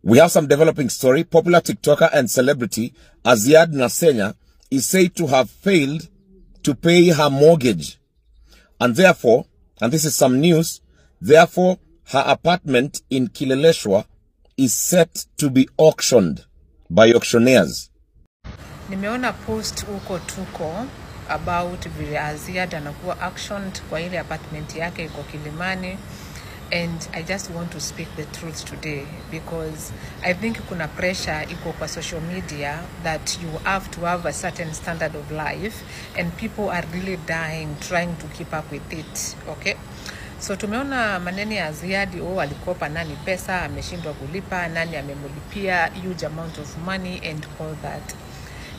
We have some developing story. Popular TikToker and celebrity Azziad Nasenya is said to have failed to pay her mortgage. And therefore, and this is some news, therefore her apartment in Kileleshwa is set to be auctioned by auctioneers. Nimeona post huko Tuko about vile Azziad anakuwa auctioned kwa ile apartment yake iko Kilimani. And I just want to speak the truth today because I think kuna pressure iko kwa social media that you have to have a certain standard of life and people are really dying trying to keep up with it, okay? So tumeona maneno ya Azziad, oh, alikopa nani pesa, ameshindwa kulipa, nani amemlipia huge amount of money and all that.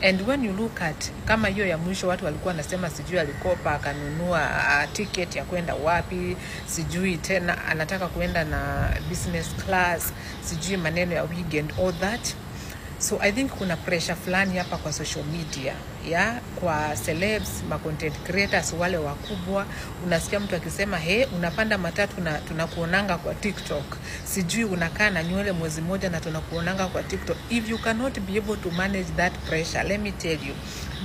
And when you look at kama hiyo ya mwisho, watu walikuwa wanasema sijui alikopa akanunua ticket ya kwenda wapi, sijui tena anataka kuenda na business class, sijui maneno ya wig and all that. So I think kuna pressure fulani hapa kwa social media, ya kwa celebs, ma content creators wale wakubwa. Unasikia mtu akisema, hey, unapanda matatu na tunakuonanga kwa TikTok, sijui unakaa na nywele mwezi moja na tunakuonanga kwa TikTok. If you cannot be able to manage that pressure, let me tell you,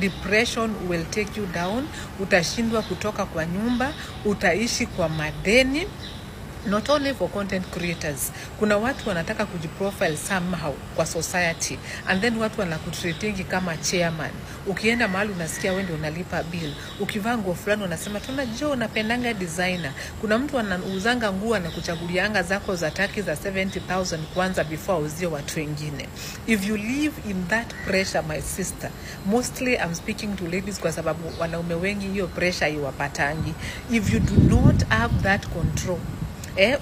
depression will take you down. Utashindwa kutoka kwa nyumba, utaishi kwa madeni. Not only for content creators, kuna watu wanataka kujiprofile somehow kwa society, and then watu wanakutreatingi kama chairman. Ukienda mahali unasikia wewe ndio unalipa bill. Ukivaa nguo fulani unasema tunajua unapendanga designer. Kuna mtu anauzanga nguo anakuchagulianga zako za taki za 70,000 kwanza before auzie watu wengine. If you live in that pressure, my sister, mostly I'm speaking to ladies kwa sababu wanaume wengi hiyo pressure iwapatangi. If you do not have that control,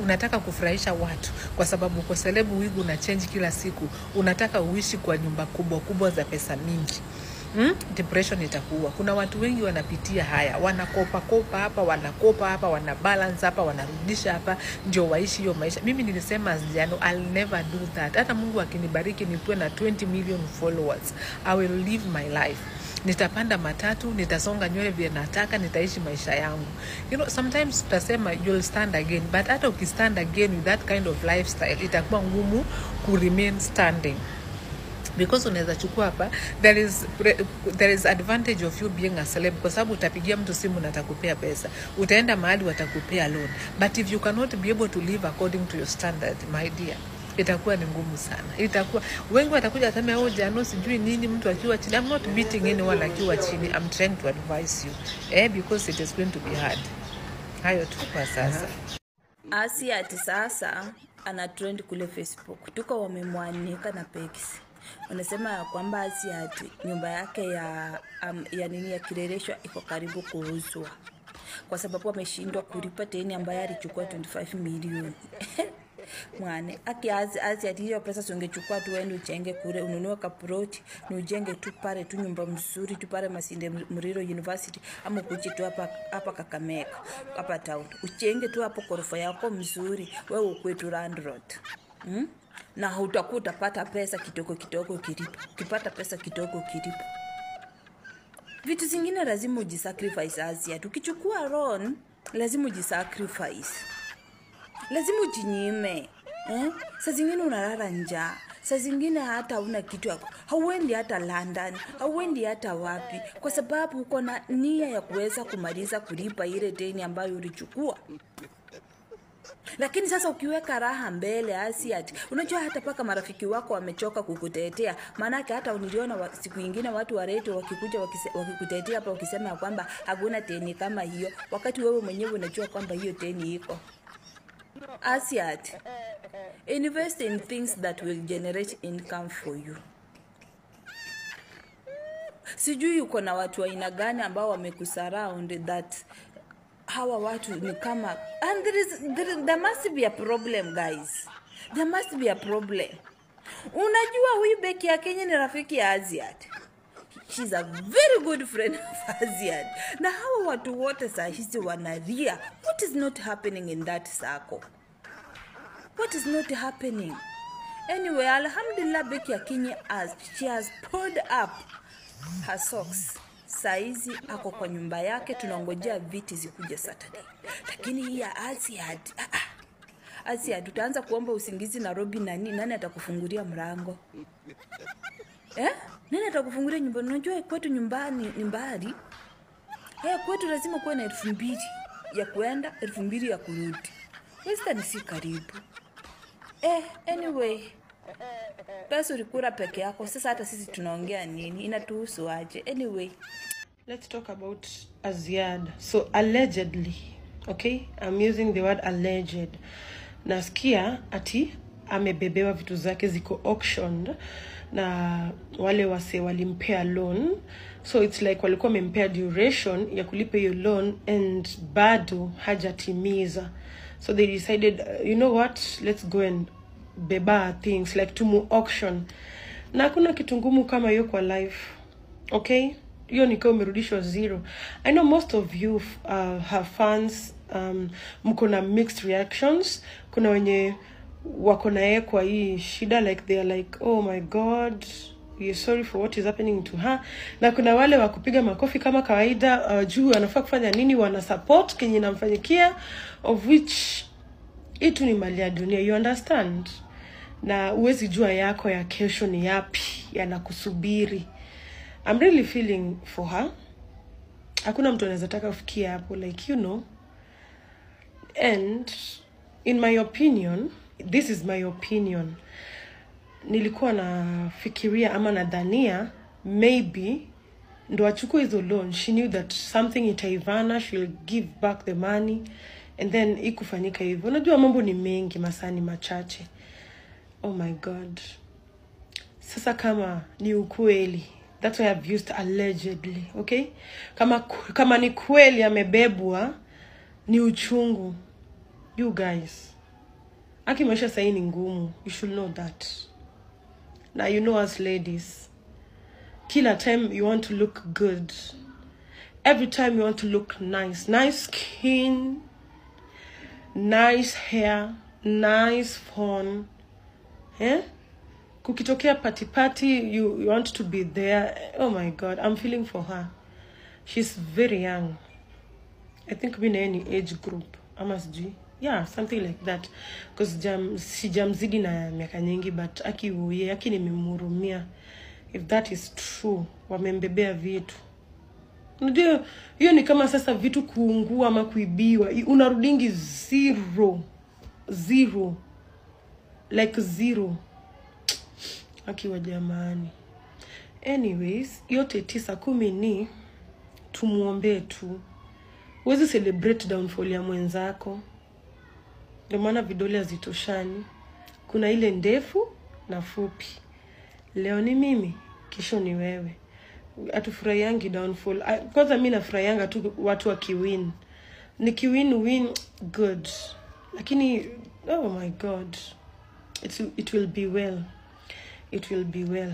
unataka kufurahisha watu kwa sababu uko celeb, wig una change kila siku, unataka uishi kwa nyumba kubwa kubwa za pesa mingi. Depression itakuwa. Kuna watu wengi wanapitia haya, wanakopa kopa hapa, wanakopa hapa, wana balance hapa, wanarudisha hapa ndio waishi hiyo maisha. Mimi nilisema jana, I'll never do that. Hata Mungu akinibariki nikuwe na 20 million followers, I will live my life. Nitapanda matatu, nitasonga nywele vile nataka, nitaishi maisha yangu. You know, sometimes tutasema you'll stand again, but hata ukistand again with that kind of lifestyle, itakuwa ngumu ku remain standing. Because unaweza chukua hapa, there is advantage of you being a celeb kwa sababu utapigia mtu simu na atakupea pesa, utaenda mahali watakupea loan. But if you cannot be able to live according to your standard, my dear, itakuwa ni ngumu sana. Itakuwa wengi watakuja waseme, oh, Jano sijui nini, mtu akiwa chini. I'm not beating anyone akiwa chini. I'm trying to advise you, because it is going to be hard. Hayo tu kwa sasa. Azziad sasa ana trend kule Facebook. Tuko wamemwanika na Pex. Wanasema ya kwamba Azziad nyumba yake ya nini ya Kileleshwa iko karibu kuuzwa kwa sababu ameshindwa kulipa deni ambayo alichukua 25 million. Mwane, aki Azziad hiyo pesa ungechukua tu uende ujenge kule, ununue kaploti, ni ujenge tu pale tu nyumba mzuri tu pale Masinde Muliro University, ama ukuje tu hapa Kakamega, hapa town. Ujenge tu hapo korofa yako mzuri, wewe ukue tu landlord. Na utakuwa utapata pesa kidogo kidogo ukilipa. Ukipata pesa kidogo ukilipa. Vitu zingine lazima ujisacrifice Azziad. Ukichukua loan lazima ujisacrifice. Lazima ujinyime. Saa zingine unalala njaa. Saa zingine hata huna kitu yako. Hauendi hata London, hauendi hata wapi, kwa sababu uko na nia ya kuweza kumaliza kulipa ile deni ambayo ulichukua. Lakini sasa ukiweka raha mbele Azziad, unajua hata paka marafiki wako wamechoka kukutetea. Maanake hata niliona siku nyingine watu wa radio wakikuja wakikutetea hapa wakisema kwamba hakuna deni kama hiyo, wakati wewe mwenyewe unajua kwamba hiyo deni iko. Azziad, invest in things that will generate income for you. Sijui uko na watu wa aina gani ambao wamekusurround that hawa watu ni kama, and there must be a problem, guys. There must be a problem. Unajua huyu Becky Akinyi ni rafiki ya Azziad. She's a very good friend of Azziad. Na hawa watu wote saa hizi wanalia. What is not happening in that circle? What is not happening? Anyway, alhamdulillah, Becky Akinyi she has pulled up her socks. Saizi ako kwa nyumba yake, tunangojea viti zikuje Saturday. Lakini hii ya Azziad, Asia, tutaanza kuomba usingizi Nairobi, nani nani atakufungulia mlango? Eh? Nani atakufungulia nyumba? Unajua kwetu nyumbani ni mbali. Eh, kwetu lazima kuwe na 2000 ya kuenda, 2000 ya kurudi. Western si karibu. Eh, anyway, pesa ulikula peke yako. Sasa hata sisi tunaongea nini? Inatuhusu aje? Anyway, let's talk about Azziad. So allegedly, okay, I'm using the word alleged. Nasikia ati amebebewa vitu zake ziko auctioned na wale wase walimpea loan, so it's like walikuwa wamempea duration ya kulipa hiyo loan and bado hajatimiza, so they decided, you know what, let's go and beba things, like tumu auction. Na hakuna kitu ngumu kama hiyo kwa life, okay? Hiyo ni kama umerudishwa zero. I know most of you have fans, mko na mixed reactions. Kuna wenye wako na yeye kwa hii shida, like they are like, oh my God, we are sorry for what is happening to her. Na kuna wale wa kupiga makofi kama kawaida, juu anafaa kufanya nini, wana support kenye inamfanyikia, of which itu ni mali ya dunia, you understand? Na uwezi jua yako ya kesho ni yapi yanakusubiri. I'm really feeling for her. Hakuna mtu anaweza taka kufikia hapo, like, you know. And in my opinion, this is my opinion, nilikuwa nafikiria ama nadhania maybe ndo achukue hizo loan, she knew that something itaivana, she'll give back the money and then ikufanyika hivyo. Unajua mambo ni mengi, masaa ni machache. Oh my God. Sasa kama ni ukweli, that's why I've used allegedly, okay? Kama ni kweli amebebwa, ni uchungu. You guys, aki maisha sahi ni ngumu, you should know that. Now you know us ladies, kila time you want to look good, every time you want to look nice, nice skin, nice hair, nice phone, eh? Kukitokea party party, you want to be there. Oh my God, I'm feeling for her. She's very young. I think we in any age group, ama sijui, yeah, something like that, because sijamzidi na miaka nyingi, but aki uye, aki nimemhurumia. If that is true, wamembebea vitu. Unajua hiyo ni kama sasa vitu kuungua ama kuibiwa, unarudingi zero, zero, like zero. Akiwa jamani. Anyways, yote 9 10 ni tumuombe tu. Huwezi celebrate downfall ya mwenzako. Ndio maana vidole hazitoshani. Kuna ile ndefu na fupi. Leo ni mimi, kesho ni wewe. Hatufurahiangi downfall. Kwanza mimi nafurahianga tu watu wakiwin. Nikiwin win good. Lakini oh my God, it will be well. It will be well.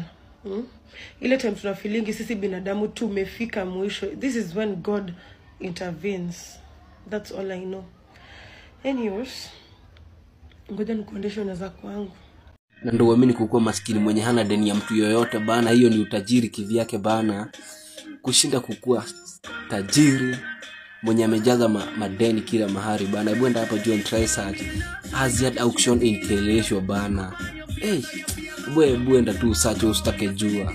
Ile time tuna feeling sisi binadamu tumefika mwisho, this is when God intervenes. That's all I know. Anyways, ngoja nikuendeshe unaweza kwangu. Na ndio uamini kukuwa maskini mwenye hana deni ya mtu yoyote bana, hiyo ni utajiri kivyake bana, kushinda kukuwa tajiri mwenye amejaza madeni kila mahali bana. Hebu enda hapa juu and try search Azziad auction in Kileleshwa bana. Hey, hebu enda tu search usitake jua.